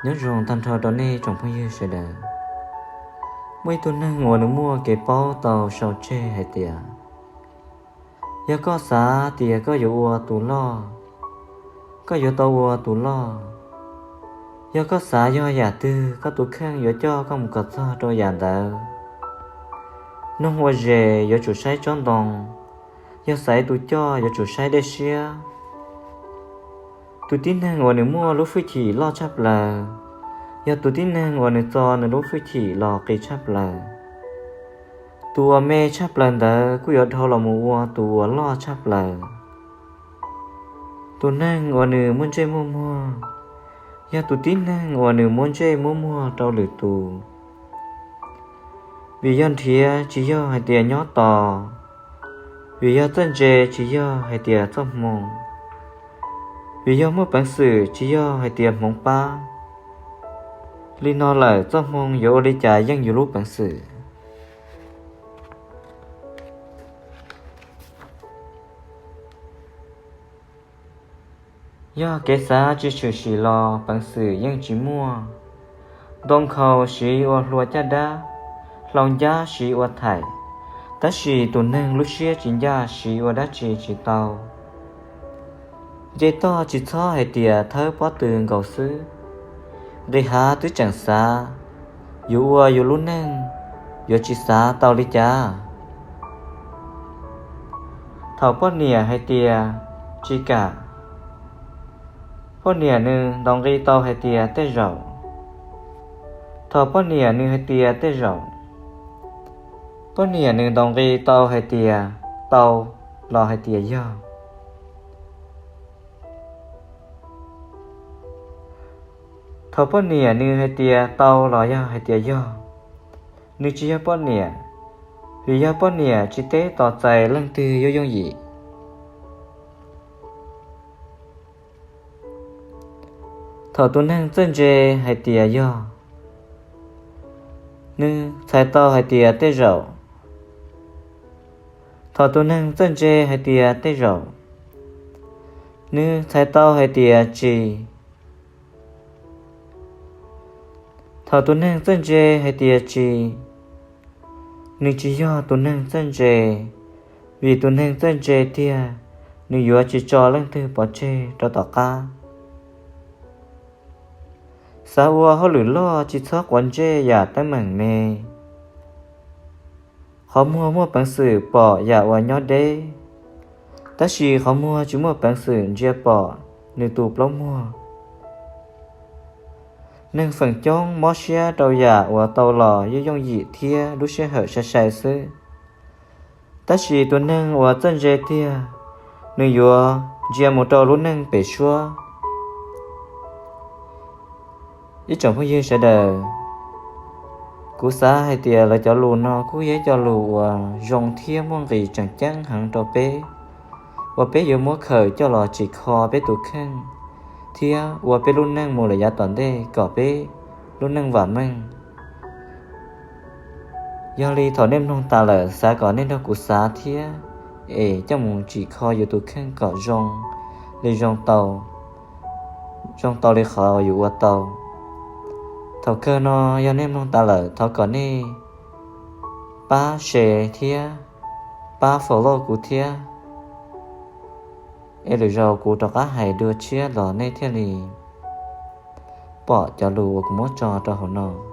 Nyob zoo tag nrho rau nej tsoom phooj ywg sawv daws. Muaj ib tug neeg uas nws muaj kev paub tau sau tseg hais tias, yog koj xav tias koj yuav ua tus loj, koj yuav tau ua tus loj. Yog koj xav yog yam twg, koj tus kheej yuav coj koj mus kom txog rau yam ntawd. Noog ua zes yuav tsum saib tsob ntoo, yog xaiv tus coj yuav tsum saib dej siab. Tus tib neeg uas nws muaj lub hwj chim loj tshaj plaws, yog tus tib neeg uas nws txo nws lub hwj chim los qis tshaj plaws. Tus uas me tshaj plaws ntawd kuj yuav dhau los mus ua tus uas loj tshaj plaws. Tus neeg uas nws muaj ntsej muaj muag, yog tus tib neeg uas nws muab ntsej muab muag rau lwm tus. Vim yog nrhiav tsis yog hais tias nyob tos, vim yog txawj ntse tsis yog hais tias txoj hmoo, vim yog muaj peev xwm tsis yog hais tias hmoov pab. Li no lawm txoj hmoo yuav ua li cas yeej yus lub peev xwm. Yog kev xav tsis tshwm sim los peev xwm yeej tsis muaj. Ntoo nkhaus siv ua hlua caj dab, hlau ncab siv ua thaim, tab sis tus neeg lub siab tsis ncaj siv ua dab tsi tsis tau. Nce toj tsis txhob hais tias thawb pob tw nkaus xwb, nqis hav twb tseem xav, yus ua yus lub neej yuav tsis xav tau li cas. Thaum poj niam hais tias tsis kam, poj niam nws ntaus nqi tau hais tias tej zaum. Thaum poj niam nws hais tias tej zaum, poj niam nws ntaus nqi tau hais tias tau los hais tias yog. Thaum poj niam nws hais tias tau los yog hais tias yog, nws tsis yog poj niam, vim yog poj niam tsis teb tos txais leej twg yooj yooj yim. Thaum tus neeg txawj ntse hais tias yog, nws txhais tau hais tias tej zaum. Thaum tus neeg txawj ntse hais tias tej zaum, nws txhais tau hais tias tsis. Thaum tus neeg txawj ntse hais tias tsis, nws tsis yog tus neeg txawj ntse, vim tus neeg txawj ntse tiag, nws yuav tsis tso leej twg pov tseg rau tom qab. Xav ua hauj lwm loj tsis txhob quav ntsej yam teeb meem me. Qhov muag muaj peev xwm pom yam uas nyob deb, tab sis qhov muag tsis muaj peev xwm ntsia pom nws tus plaub muag. Neeg feem coob mob siab rau yam uas tau los yooj yooj yim thiab lub sij hawm sai sai xwb, tab sis tus neeg uas txawj ntse tiag, nws yuav ntsia mus rau lub neej pem suab. Ib tsoom phooj ywg sawv daws, kuv xav hais tias lawv cov lus no kuj yog ib co lus uas zoo thiab muaj nqis tseem ceeb heev rau peb, uas peb yuav muab khaws coj los tsim kho peb tus kheej thiab ua peb lub neej mus lawm yav tom ntej kom peb lub neej vam meej. Yog li thaum nej mloog tas lawm xav kom nej nrog kuv xav thiab, es coj mus tsim kho yus tus kheej kom zoo li zoo tau, zoo tau li qhov yus ua tau. Thaum kawg no yog nej mloog tas lawm thov kom nej pab share thiab pab follow kuv thiab, es lwm zaus kuv rov qab hais dua tshiab los nej thiaj li pom cov lus uas kuv muab tso rau hauv no.